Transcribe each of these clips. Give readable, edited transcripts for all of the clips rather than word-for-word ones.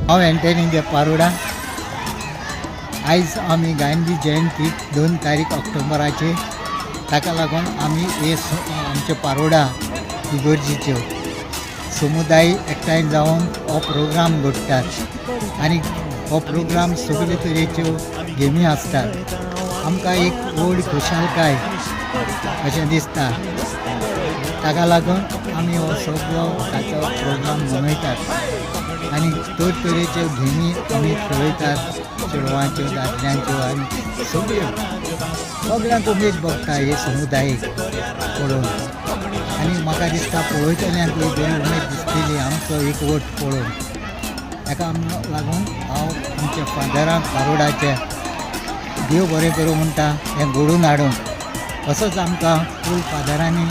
हांव एंटनी दे पारोडा. आयज आमी गांधी जयंती 2 तारीख ऑक्टोबराचे, ताका लागून आमी हे आमचे पारोडा इगर्जीच्यो समुदाय एकठांय जावन हो प्रोग्राम घडटात आनी हो प्रोग्राम सगळे तरेच्यो गेमी आसतात. आमकां एक व्हड खुशालकाय अशें दिसता. ताका लागून आमी हो सगळो ताचो प्रोग्राम मनयतात आनी तरतरेच्यो गेमी आमी खेळयतात, चेडवांच्यो, दादल्यांच्यो आनी सगळ्यो सगळ्यांक उमेद भोगता हे समुदायीक पळोवन. आनी म्हाका दिसता पळयतल्यांकूय बरी उमेद दिसतली आमचो एकवट पळोवन. ताका लागून हांव आमच्या फादरांक पारोडाचे देव बरें करूं म्हणटा, हें घडोवन हाडूंक असोच आमकां फूल फादरांनी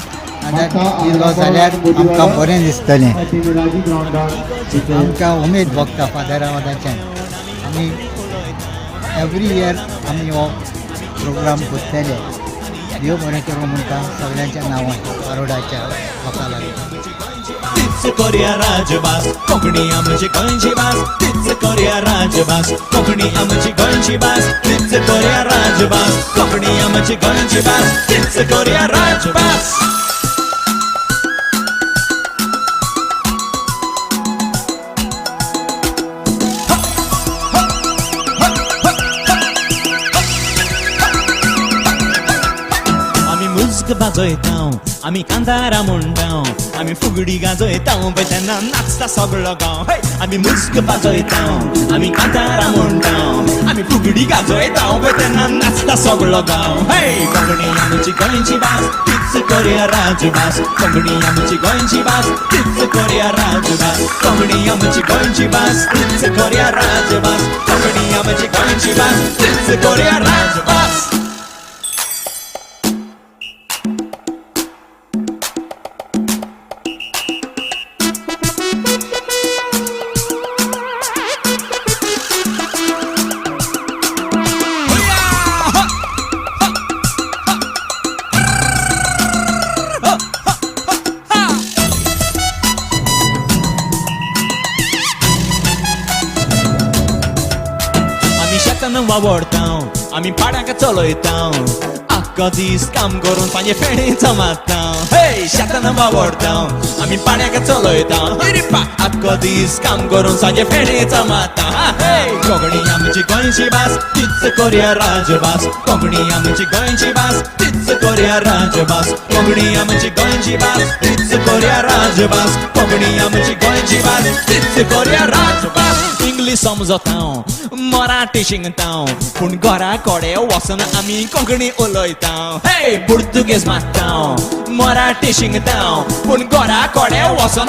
आदार दिलो जाल्यार आमकां बरें दिसतलें. आमकां उमेद भोगता फादरा वादाच्यान. आमी एवरी इयर आमी हो प्रोग्राम करतले. देव बरें करूं म्हणटा सगळ्यांच्या नांवान पारोडाच्या लोकां लागून. तीच कोरया राजभास, कोंकणी आमची गोंयची भास. तीच कोरया राजभास, कोंकणी आमची गोंयची भास. तीच कोरया राजभास, कोंकणी आमची गोंयची भास. तीच कोरया राजभास. आमी मुज्ग वाजयता, आमी कांतारा म्हणटा, आमी फुगडी गाजयता, पळय तेन्ना नाचता सगळो गांव. हे! आमी मुज्ग वाजयता, आमी कांतारा म्हणटा, आमी फुगडी गाजयता, पळय तेन्ना नाचता सगळो गांव. हे! कोंकणी आमची गोंयची भास, तीच कोरया राजभास. कोंकणी आमची गोंयची भास, तीच कोरया राजभास. कोंकणी आमची गोंयची भास, तीच कोरया राजभास. कोंकणी आमची गोंयची भास, तीच कोरया राजभास. आमी शेतान वावडता, आमी पाड्याक चलयता, आख्खो दीस काम करून सांजे फेणी जमाता. हे! शेतान वावडता, आमी पाड्याक चलयता, आख्खो दीस काम करून सांजे फेणी जमाता. हे! कोंकणी आमची गोंयची भास, तीच कोरया राजभास. कोंकणी आमची गोंयची भास, तीच कोरया राजभास. कोंकणी आमची गोंयची भास, तीच कोरया राजभास. कोंकणी आमची गोंयची भास, तीच कोरया राजभास. इंग्लीश समजता, मराठी शिकता, पूण घरा कडेन वचून आमी कोंकणी उलयता. हे! पुर्तुगेज मागता, मराठी शिकता, पूण घरा कडेन वचून